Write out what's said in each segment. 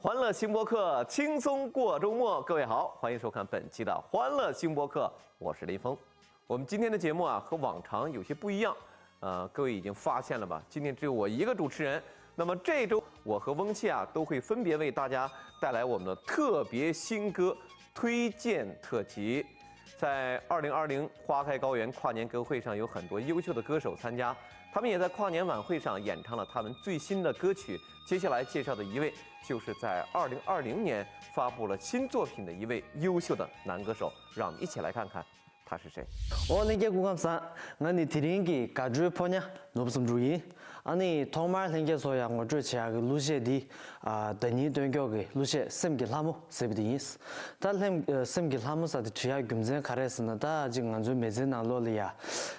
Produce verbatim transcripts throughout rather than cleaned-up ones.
欢乐新播客，轻松过周末。各位好，欢迎收看本期的欢乐新播客，我是林峰。我们今天的节目啊，和往常有些不一样，呃，各位已经发现了吧？今天只有我一个主持人。那么这周我和翁倩啊，都会分别为大家带来我们的特别新歌推荐特辑。在二零二零花开高原跨年歌会上，有很多优秀的歌手参加，他们也在跨年晚会上演唱了他们最新的歌曲。接下来介绍的一位，就是在二零二零年发布了新作品的一位优秀的男歌手，让我们一起来看看他是谁。 ཨོ་ལྷན་རྒྱས་སྐུ་ཁམས་བཟང་། ང་ནི་དེ་རིང་གི་དགའ་སྤྲོའི་ཕོ་ཉ་ནོར་བུ་བསམ་འགྲུབ་ཡིན། ཨ་ནི་ཐོག་མར་ལྷན་རྒྱས་ཚོ་ཡང་ངོ་སྤྲོད་བྱེད་ཡག་གི་གླུ་གཞས་འདི། ཨ་ཟླ་ཉིན་སྟོན་སྐྱོགས་ཀྱི་གླུ་གཞས་སེམས་ཀྱི་ལྷ་མོ་ཟེར་བ་དེ་ཡིན། ད་ལྷན་སེམས་ཀྱི་ལྷ་མོ་ཟེར་དེ་བྲིས་ཡག་རྒྱུ་མཚན་ག་རེ་ཟེར་ན། ད་ཅིག་ང་ཚོའི་མི་ཚེའི་ནང་ལོགས་ལ་ཡ་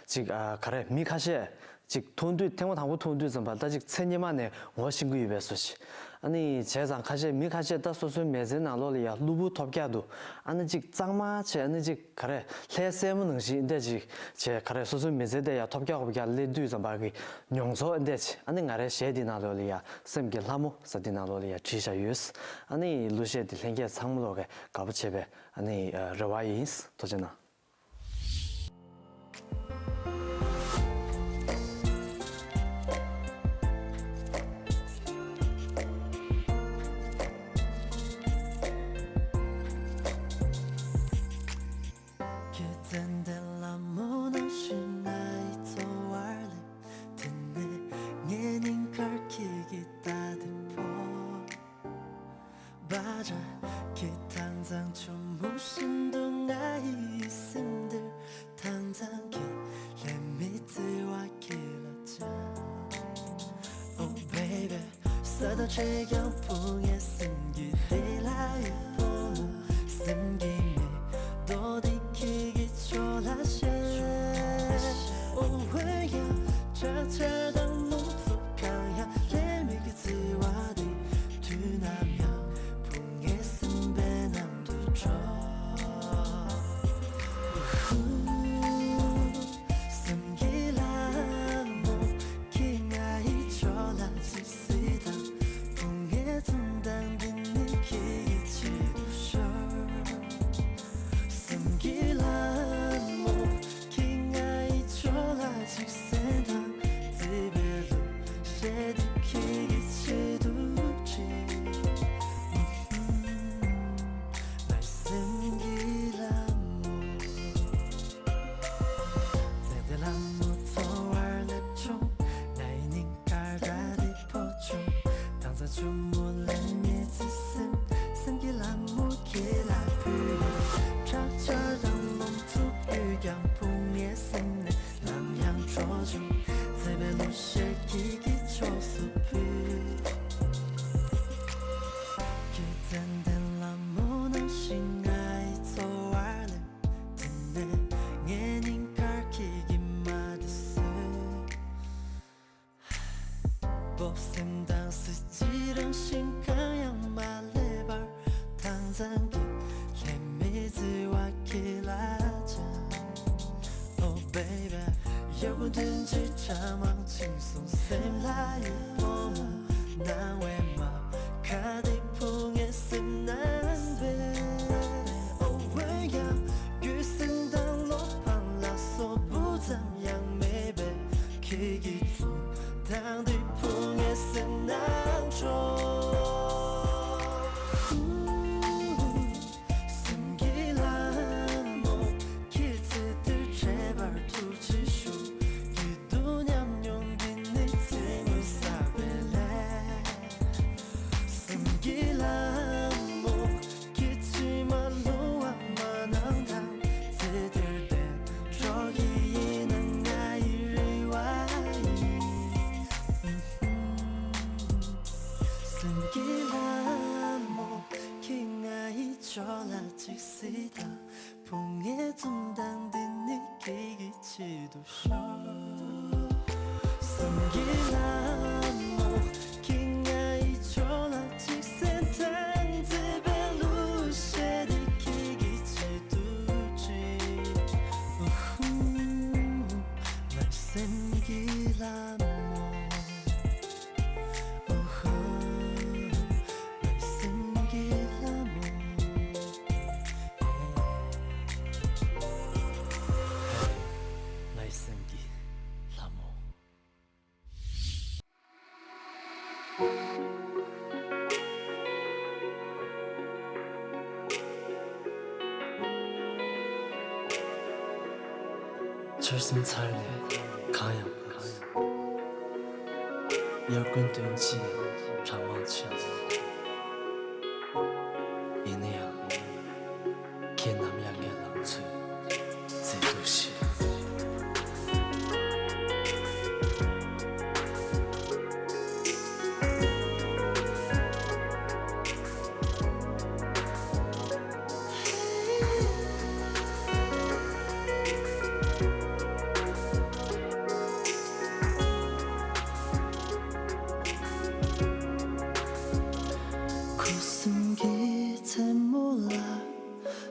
ཅིག་ཨ་ག་རེ་མི་ཁ་ཤས་ཅིག་མཐོང་དུས་ཐེངས་མ་དང་པོ་མཐོང་དུས་ཙམ་པ་ད་ཅིག་མཚན་ཉི་མ་ནས་ངོ་ཤེས་ཀྱི་ཡོད་པའི་བཟོ་ཞིག་ཨ་ནི་བྱས་ཙང་ཁ་ཤས་མི་ཁ་ཤས་ད་སོ་སོའི་མི་ཚེའི་ནང་ལོགས་ལ་ཡ་གློ་བུར་ཐོལ་རྒྱག་ཏུ་ཨ་ནི་ཅིག་གཙང་མ་བྱས། ཨ་ནི་ཅིག་ག་རེ་ལྷའི་སྲས་མོ་ནང་བཞིན་འདི་འདྲ་ཅིག་བྱས། ག་རེ་སོ་སོའི་མི་ཚེ་དེ་ཡ་ཐོལ་རྒྱག་ཧོབ་རྒྱག་སླེབས་དུས་ཙམ་པ་གི་མྱོང་ཚོར་འདི་འདྲ་ཅིག་ཨ་ནི་ང་རའི་གཞས་འདི་ནང་ལོགས་ལ་ཡ་སེམས་ཀྱི་ལྷ་མོ་ཟེར་འདི་ནང་ལོགས་ལ་ཡ་བྲིས་བཞག་ཡོད། ཨ་ནི་གླུ་གཞས་འདི་ལྷན་རྒྱས་ཚང་མ་ལོག་གི་དགའ་པོ་བྱེད་པའི་ཨ་ནི་རེ་བ་ཡིན། ཐུགས་རྗེ་གནང་། ཁྱེད་ཙན་དན་ལ་མོ་ནང་བཞིན་ང་ཡི་འཚོ་བར་སླེབས། དེ་ནས་ངའི་སྙིང་ཁར་ཁྱེད་ཀྱི་ལྟ་དེ་ཕོག་བ་འདྲ། ཁྱེད་དྭངས་གཙང་ཆུ་མོ་བཞིན་དུ་ང་ཡི་སེམས་འདིར། དྭངས་གཙང་གི་ལྷད་མེད་བརྩེ་བ་ཁྱེད་ལ་བཅངས། Oh baby། ས་དང་ཆ་ཡང་བུ་ངའི་སེམས་ཀྱི་གཏིང་ལ་ཡོད་པོ། སེམས་ཀྱི་མེ་ཏོག་འདི་ཁྱེད་ཀྱི་ཕྱོགས་ལ་བཞད། Oh ཡང་ཆར་ཆར་དང་རླུང་འཚུབ་གང་ཡང་ལྷད་མེད་ཀྱི་བརྩེ་བ་འདི་དུས་ནམ་ཡང་བུ་ངའི་སེམས་པའི་ནང་དུ་འཕྲོ། སེམས་ཀྱི་ལྷ་མོ། ཁྱེད་ང་ཡི་ཕྱོགས་ལ་ཅིག་གཟིགས་དང་། བུ་ངའི་འཛུམ་མདངས་འདི་ནི་ཁྱེད་ཀྱི་ཆེད་དུ་ཤོར། སེམས་ཀྱི་ལྷ་མོ། ཁྱེད་ང་ཡི་ཕྱོགས་ལ་ཅིག་གཟིགས་དང་། བརྩེ་བའི་གླུ་གཞས་འདི་ཁྱེད་ཀྱི་ཆེད་དུ་བྲིས། My སེམས་ཀྱི་ལྷ་མོ། ཙན་དན་ལྷ་མོ་འཚོ་བར་སླེབས་བྱུང་། ང་ཡི་སྙིང་ཁར་ད་དེ་ཕོག་བྱུང་། དྭངས་གཙང་ཆུ་མོ་ལས་མེད་ཚེ་སེམས། སེམས་ཀྱི་ལྷ་མོ་ཁྱེད་ལ་ཕུལ་ཡོད། དྲག་ཆར་དང་རླུང་འཚུབ་ཡོད་ཀྱང་བུ་ངའི་སེམས་ནས་ནམ་ཡང་འཕྲོ་བྱུང་། བརྩེ་བའི་གླུ་གཞས་ཁྱེད་ཀྱི་ཕྱོགས་སུ་ཕུལ། ཁྱེད་ཙན་དན་ལྷ་མོ་ནང་བཞིན་ང་ཡི་འཚོ་བར་སླེབས། དེ་ནས་ངའི་སྙིང་ཁར་ཁྱེད་ཀྱི་མ་དེ་གསོས། སྤོབས་སེམས་དང་གཟི་བརྗིད་རང་བཞིན་གང་ཡང་མ་བསླད་པར། དྭངས་གཙང་གི་ལྷད་མེད་བརྩེ་བ་ཁྱེད་ལ་བཅངས། Oh baby། ཡོད་དགུ་བདུན་གྱི་གྲངས་མང་བྱིངས་སོང་སེམས་ལ་ཡོད་པོ། སྣང་བའི་མ་ཁ་དེ་བུ་ངའི་སེམས་ནང་སྦས། Oh འོན་ཀྱང་རྒྱུ་སེམས་དང་བློ་ཕམ་ལ་སོགས་སྤུ་ཙམ་ཡང་མེད་པས། ཁྱེད་ཀྱི་འཛུམ་མདངས་འདི་བུ་ངའི་སེམས་ནང་འཕྲོ། སེམས་ཀྱི་ལྷ་མོ། ཁྱེད་ཚེ་འདིར་འཕྲད་པར་ཐུགས་རྗེ་ཞུ། སྐྱིད་སྡུག་ཉམས་མྱོང་འདི་ནི་ཚེ་སྔོན་བསགས་པའི་ལས། སེམས་ཀྱི་ལྷ་མོ། ཁྱེད་ཕྱི་མ་ལོང་བ་མ་གནང་དང་། ཚེ་འདིར་བདེ་འགྲོ་གི་ཡིན་ན་ང་ཡི་རེ་བ་ཡིན། སེམས་ཀྱི་ལྷ་མོ། ཁྱེད་ང་ཡི་ཕྱོགས་ལ་ཅིག་གཟིགས་དང་། བུ་ངའི་འཛུམ་མདངས་འདི་ནི་ཁྱེད་ཀྱི་ཆེད་དུ་ཤོར། སེམས་ཀྱི་ལྷ་མོ། ཁྱེད་ང་ཡི་ཕྱོགས་ལ་ཅིག་གཟིགས་དང་། བརྩེ་བའི་གླུ་གཞས་འདི་ཁྱེད་ཀྱི་ཆེད་དུ་བྲིས། ཨུ་ཧུ། My སེམས་ཀྱི་ལྷ་མོ། ཨུ་ཧུ། My སེམས་ ཆར་ཟིམ་ཚར་ནས་གང་ཡང་མ་ཡོད། དབྱར་དགུན་སྟོན་གྱི་ལྷག་མ་ཆེ། ཡིན་ན་ཡང་། ཁྱེད་ནམ་ཡང་ངའི་ལང་ཚོའི་མཛེས་སྡུག་ཞིག་ཁུ་སིམ་གྱི་མཚན་མོ་ལ།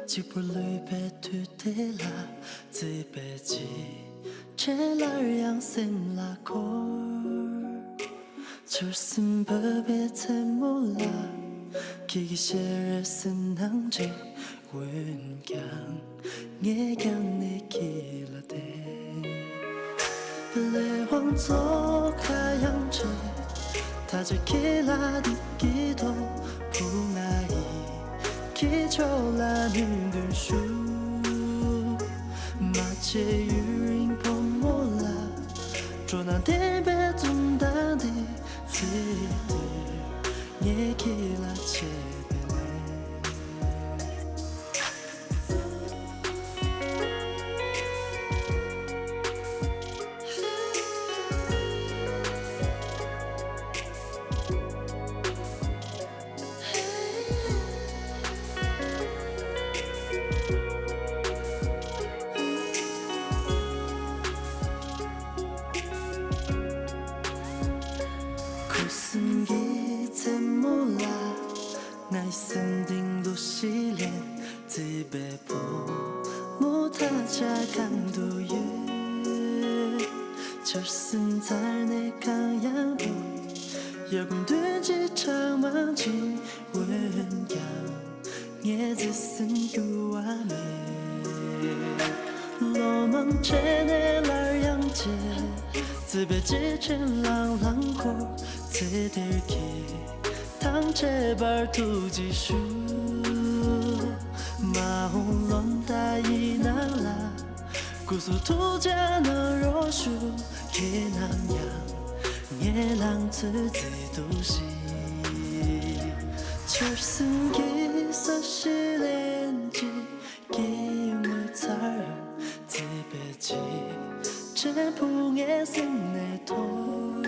གཅིག་པུར་ལུས་པའི་དུས་དེ་ལ། བརྩེ་བའི་རྗེས་དྲན་སླར་ཡང་སེམས་ལ་འཁོར། ཆར་ཟིམ་བབས་པའི་མཚན་མོ་ལ། ཁྱེད་ཀྱི་ཞལ་རས་སེམས་ནང་དྲན། འོན་ཀྱང་ངས་ཀྱང་ནས་ཁྱེད་ལ་བསྟན། ལས་དབང་ཚོགས་ཁ་ཡང་བྲལ། ད་ཆ་ཁྱེད་ལ་བདེ་སྐྱིད་ཐོབ། བུ་ང་ཡིས་ཁྱེད་ཕྱོགས་ལ་སྨོན་འདུན་ཞུ། མ་བརྗེད་ཡུན་རིང་བུ་མོ་ལ། སྤྲོ་སྣང་ལྡན་པའི་འཛུམ་མདངས་འདི། ཚེ་འདིར་ངས་ཁྱེད་ལ་བྱས་པའི་ལས། ཁུ་སིམ་གྱི་མཚན་མོ་ལ། ངའི་སེམས་གཏིང་འདུ་ཤེས་ལེན། བརྩེ་བའི་བུ་མོ་ད་ཆ་གང་དུ་ཡོད། ཆར་ཟིམ་ཚར་ནས་གང་ཡང་འདུག་ཡ་གུང་སྟོན་གྱི་གྲང་མང་ཅིག་འོན་ཀྱང་ངའི་བརྩེ་སེམས་འགྱུར་བ་མེད། ལོ་མང་ཕྱིན་ནས་སླར་ཡང་མཇལ། བརྩེ་བའི་རྗེས་དྲན་ལང་ལང་འཁོར། ཚེ་འདིར་ཁྱེད་དང་འཕྲད་པར་ཐུགས་རྗེ་ཞུ། མ་འོངས་ལོ་ཟླ་ཡི་ནང་ལ། སྐུ་གཟུགས་ཐུགས་ཅག་གནང་རོགས་ཞུ། ཁྱེད་ནམ་ཡང་ངའི་ལང་ཚོའི་མཛེས་སྡུག་ཞིག་ཆར་ཟིམ་གྱི་ས་གཞི་ལེན་གྱི་སྐྱེད་མོས་ཚལ་ཡོང་། བརྩེ་བའི་རྗེས་དྲན་བུ་ངའི་སེམས་ནས་ཐོར།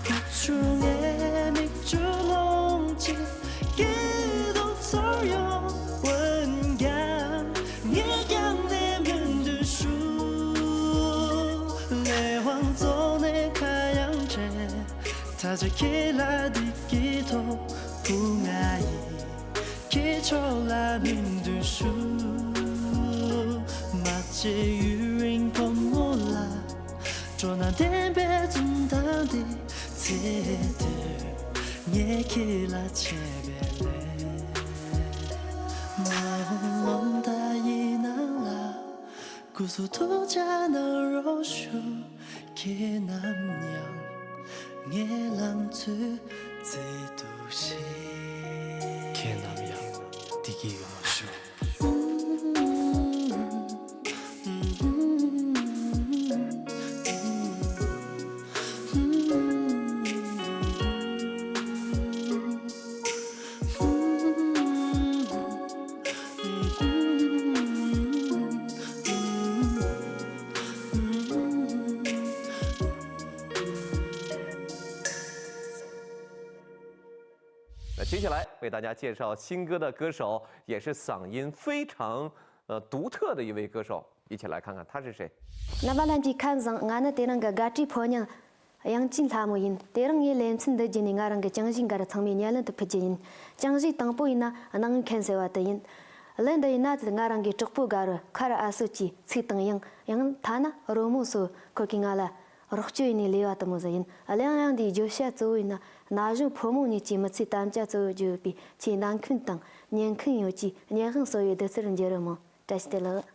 ཕོ་ཆུང་ངའི་མིག་ཆུ་ལོངས་ཀྱི་སྐྱིད་སྡུག་ཚོར་ཡོང་། འོན་ཀྱང་ངས་ཀྱང་ནས་སྨོན་འདུན་ཞུ། ལས་དབང་རྫོགས་ནས་ཁ་ཡང་བྲལ། ད་ཆ་ཁྱེད་ལ་བདེ་སྐྱིད་ཐོབ། བུ་ང་ཡིས་ཁྱེད་ཕྱོགས་ལ་སྨོན་འདུན་ཞུ། མ་བརྗེད་ཡུན་རིང་བུ་མོ་ལ། སྤྲོ་སྣང་ལྡན་པའི་འཛུམ་མདངས་འདི། ཚེ་འདིར་ངས་ཁྱེད་ལ་བྱས་པའི་ལས། མ་འོངས་ལོ་ཟླ་ཡི་ནང་ལ། སྐུ་གཟུགས་ཐུགས་ཅག་གནང་རོགས་ཞུ། ཁྱེད་ནམ་ཡང་ངའི་ལང་ཚོའི་མཛེས་སྡུག་ཞིག་ཁྱེད་ནམ་ཡང་བདེ་སྐྱིད་ཡོང་བར་ཤོག那接下来为大家介绍新歌的歌手，也是嗓音非常，呃，独特的一位歌手，一起来看看他是谁。རྣམ་པ་ལྷན་རྒྱས་ཁམས་བཟང་། ང་ནི་དེ་རིང་གི་དགའ་སྤྲོའི་ཕོ་ཉ་དབྱངས་ཅན་ལྷ་མོ་ཡིན། དེ་རིང་ངས་ལེ་ཚན་འདི་བརྒྱུད་ནས་ང་རང་གི་ཅང་ཞིག་འགའ་རེ་ཚང་མས་སྙན་ལན་དུ་ཕུལ་རྒྱུ་ཡིན། ཅང་ཞིག་དང་པོ་ཡིན་ན་སྣང་མཁན་ཟེར་བ་དེ་ཡིན། གླུ་འདི་ཡིན་ན་ང་རང་གི་གྲོགས་པོ་དགའ་རུ་ཁར་ཨ་སོ་ཀྱི་ཚིག་དང་དབྱངས། ཡང་ཐ་ན་རོལ་མོ་སོགས་ཁོ་གིས་ང་ལ་རོགས་སྐྱོར་ཡིན་ནས་ལས་པ་དུ་མོ་ཟིག་ཡིན། གླུ་དབྱངས་འདིའི་བརྗོད་བྱ་གཙོ་བོ་ཡིན་ན་ན་གཞོན་ཕོ་མོ་གཉིས་ཀྱི་མི་ཚེའི་དམ་བཅའ་གཙོ་བོ་བརྗོད་པའི་ཆེས་ནང་ཁུལ་དང་ཉན་ཁུལ་ཡོད་ཀྱི་སྙན་དབྱངས་གསོ་བའི་བདུད་རྩིར་འགྱུར་རོ་མོ། བཀྲ་ཤིས་བདེ་ལེགས། ཁྱེད་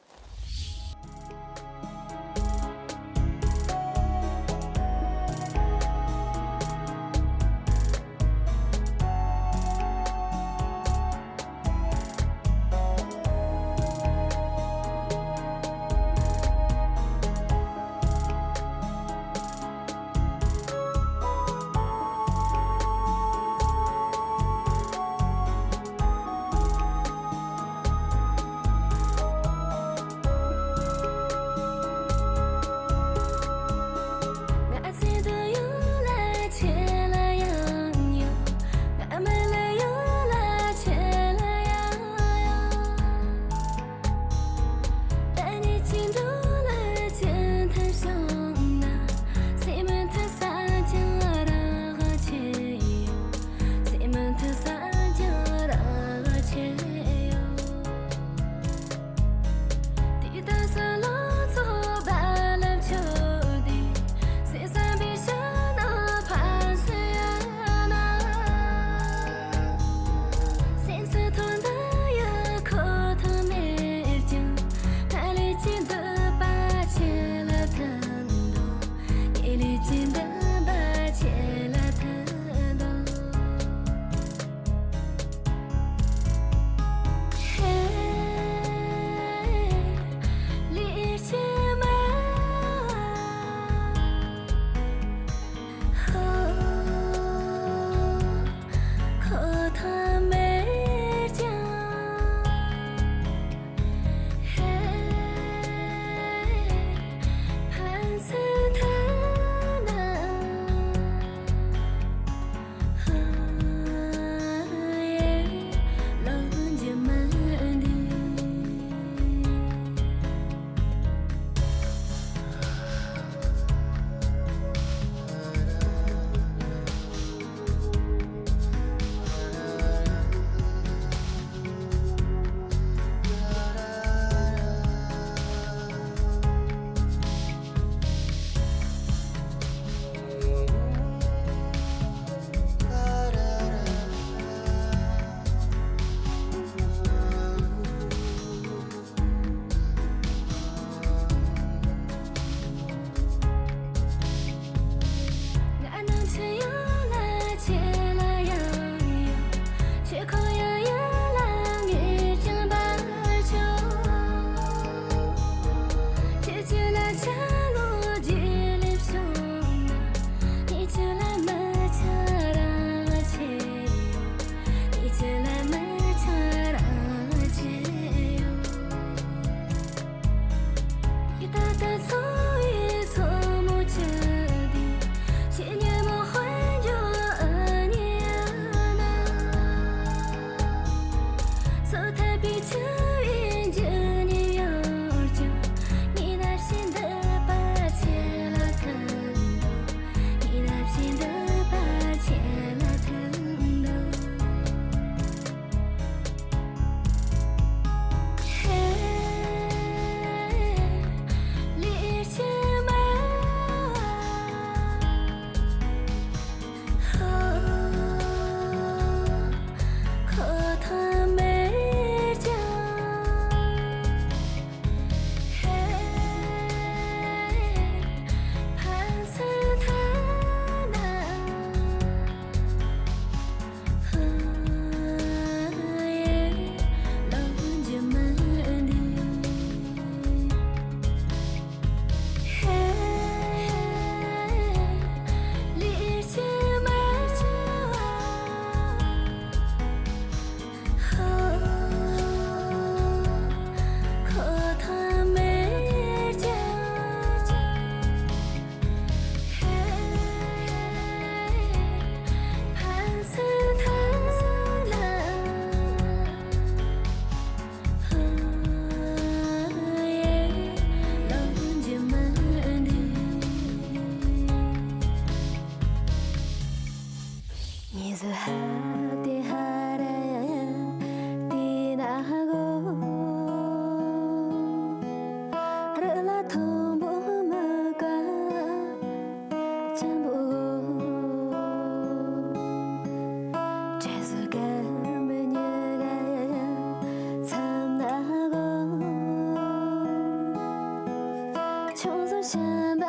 རྣམ་པ་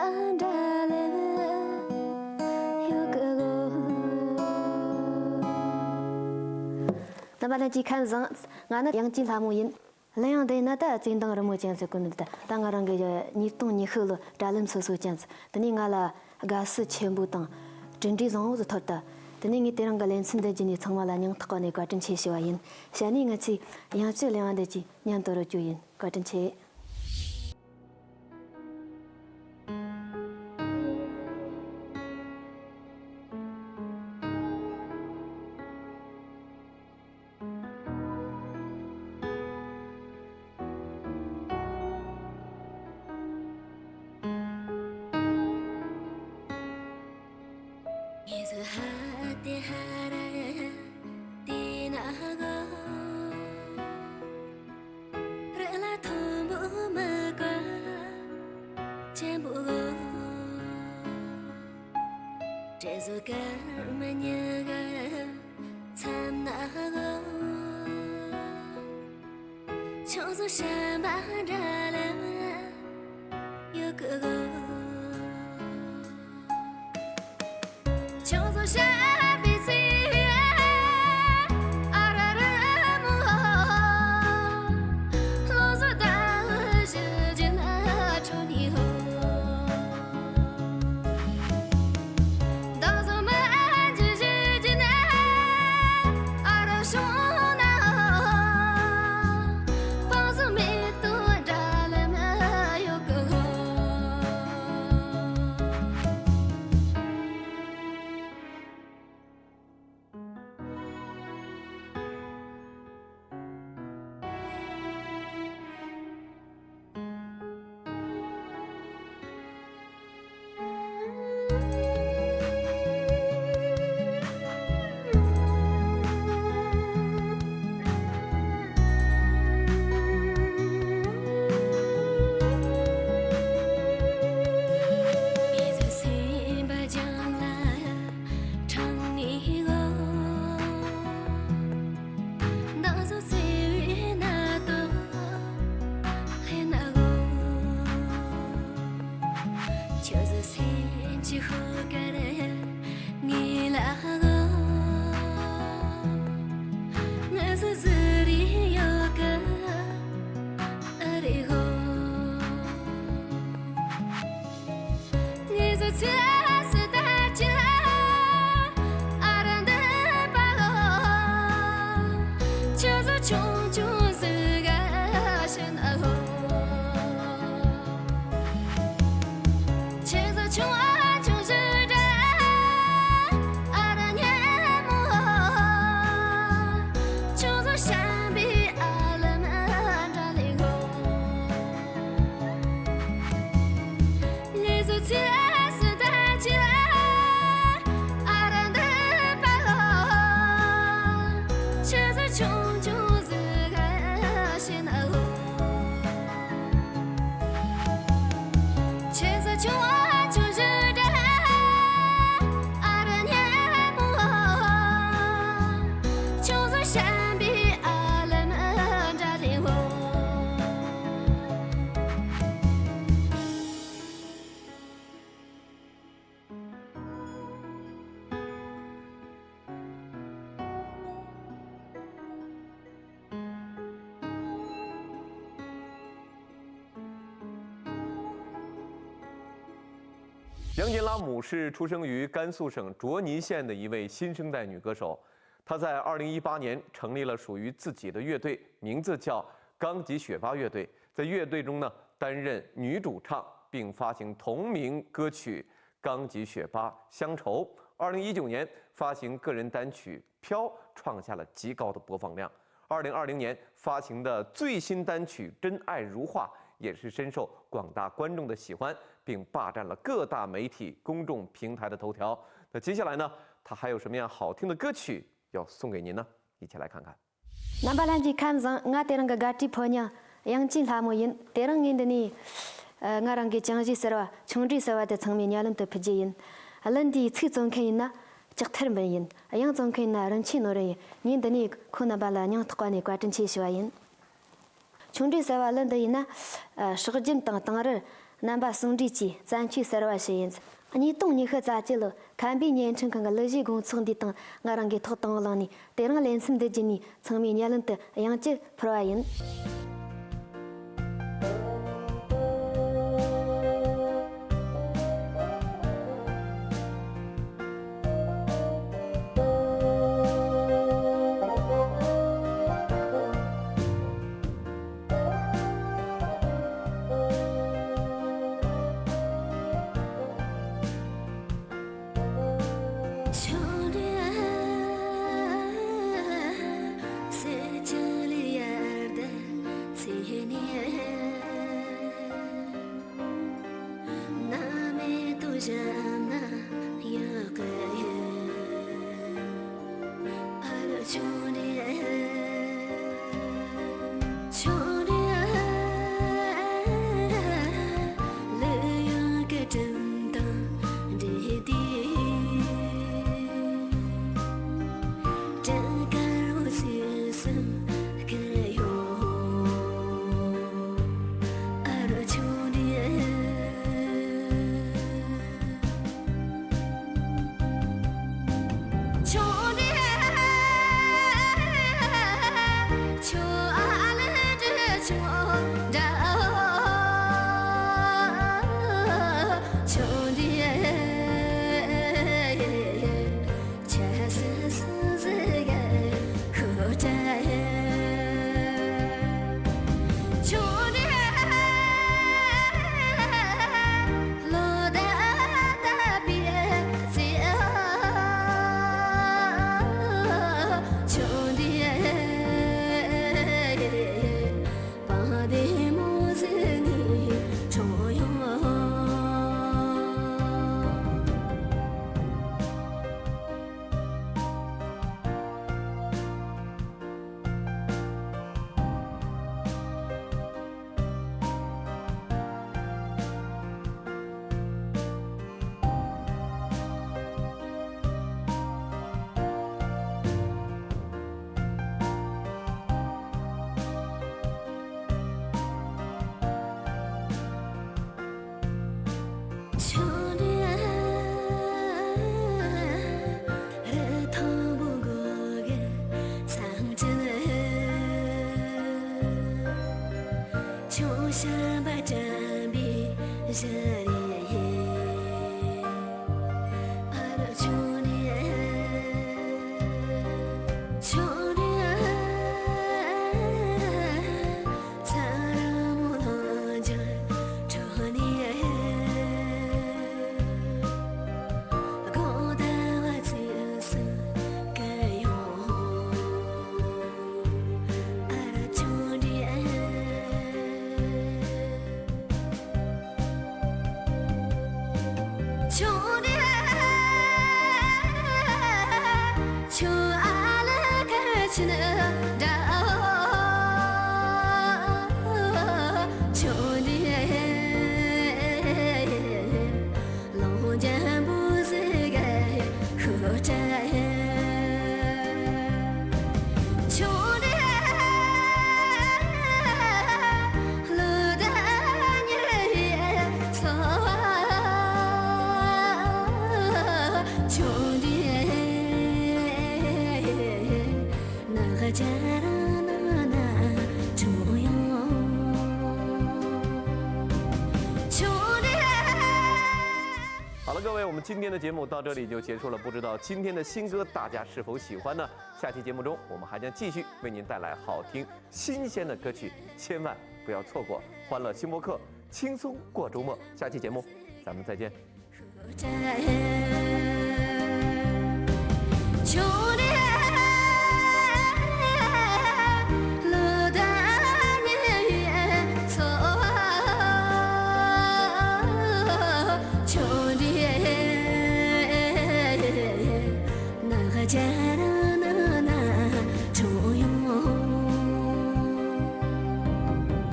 ལྷན་རྒྱས་ཁམས་བཟང་། ང་ནི་དབྱངས་ཅན་ལྷ་མོ་ཡིན། གླུ་དབྱངས་འདི་ཡིན་ན་ད་བརྩེ་འདང་རི་མོ་ཅན་ཟེར་གོ་ནི་འདུག་ད་ང་རང་གི་ཉིས་སྟོང་ཉི་ཤུ་ལོ་དྲ་ལམ་སོ་སོ་ཅན་ཟེར། དེ་ནས་ང་ལ་དགའ་བསུ་ཆེན་པོ་དང་གྲུབ་འབྲས་བཟང་བོ་ཟིག་ཐོབ་ད། དེ་ནས་ངས་དེ་རིང་གི་ལེ་ཚན་འདི་བརྒྱུད་ནས་ཚང་མ་ལ་སྙིང་ཐག་པ་ནས་བཀའ་དྲིན་ཆེ་ཞུ་བ་ཡིན། ཞལ་ནས་ང་ཚོས་དབྱངས་ཅན་གླུ་དབྱངས་འདི་ཅིག་མཉམ་དུ་རོལ་རྒྱུ་ཡིན། བཀའ་དྲིན་ཆེ། རི་ལ་མཐོན་པོ་མི་བཀོད་ཆེན་པོ་གོ། བྲེལ་ཟོར་སྐར་མ་ཉི་ག་མཚམས་ན་གོ། ཆུང་ཟོ་ཤམ་པ་འདྲ་ལ་ཡོད་གི་གོ།杨琴拉姆是出生于甘肃省卓尼县的一位新生代女歌手。她在二零一八年成立了属于自己的乐队，名字叫钢吉雪巴乐队。在乐队中呢，担任女主唱，并发行同名歌曲《钢吉雪巴乡愁》。二零一九年发行个人单曲《飘》，创下了极高的播放量。二零二零年发行的最新单曲《真爱如画》也是深受广大观众的喜欢，并霸占了各大媒体公众平台的头条。那接下来呢，她还有什么样好听的歌曲要送给您呢？一起来看看。རྣམ་པ་ལྷན་རྒྱས་ཁམས་བཟང་། ང་དེ་རིང་གི་དགའ་སྤྲོའི་ཕོ་ཉ་དབྱངས་ཅན་ལྷ་མོ་ཡིན། དེ་རིང་ངས་འདི་ནས་ཨ། ང་རང་གི་ཅང་གཞས་ཟེར་བ་ཆུང་འདྲིས་ཟེར་བ་དེ་ཚང་མའི་སྙན་ལམ་དུ་ཕུལ་རྒྱུ་ཡིན། གླུ་འདིའི་ཚིག་བཙོན་མཁན་ཡིན་ན་ལྕགས་ཐར་འབུམ་ཡིན། དབྱངས་བཙོན་མཁན་ཡིན་ན་རིན་ཆེན་ནོར་བུ་ཡིན། ངས་འདི་ནས་ཁོང་རྣམ་པ་ལ་སྙིང་ཐག་པ་ནས་བཀའ་དྲིན་ཆེ་ཞུ་བ་ཡིན། ཆུང་འདྲིས་ཟེར་བ་གླུ་འདི་ཡིན་ན། ཨ། སྲོག་རྒྱུན་དང་དེང་རབས་ རྣམ་པ་ཟུང་འབྲེལ་གྱིས་བཙན་ཆོས་གསར་བ་ཞུ་ཡིན། ཉིས་སྟོང་ཉི་ཤུ་རྩ་གཅིག་ལོར་ཁམས་པའི་བརྙན་འཕྲིན་ཁང་གི་གླུ་གཞས་དགོང་ཚོགས་འདིའི་སྟེང་ང་རང་གིས་ཐོག་དང་པོ་ལངས་ནས། དེ་རིང་ལེ་ཚན་འདི་བརྒྱུད་ནས་ཚང་མས་སྙན་ལམ་དུ་དབྱངས་ཅན་ཕུལ་བ་ཡིན།好了，各位，我们今天的节目到这里就结束了。不知道今天的新歌大家是否喜欢呢？下期节目中，我们还将继续为您带来好听新鲜的歌曲，千万不要错过欢乐新播客，轻松过周末。下期节目咱们再见。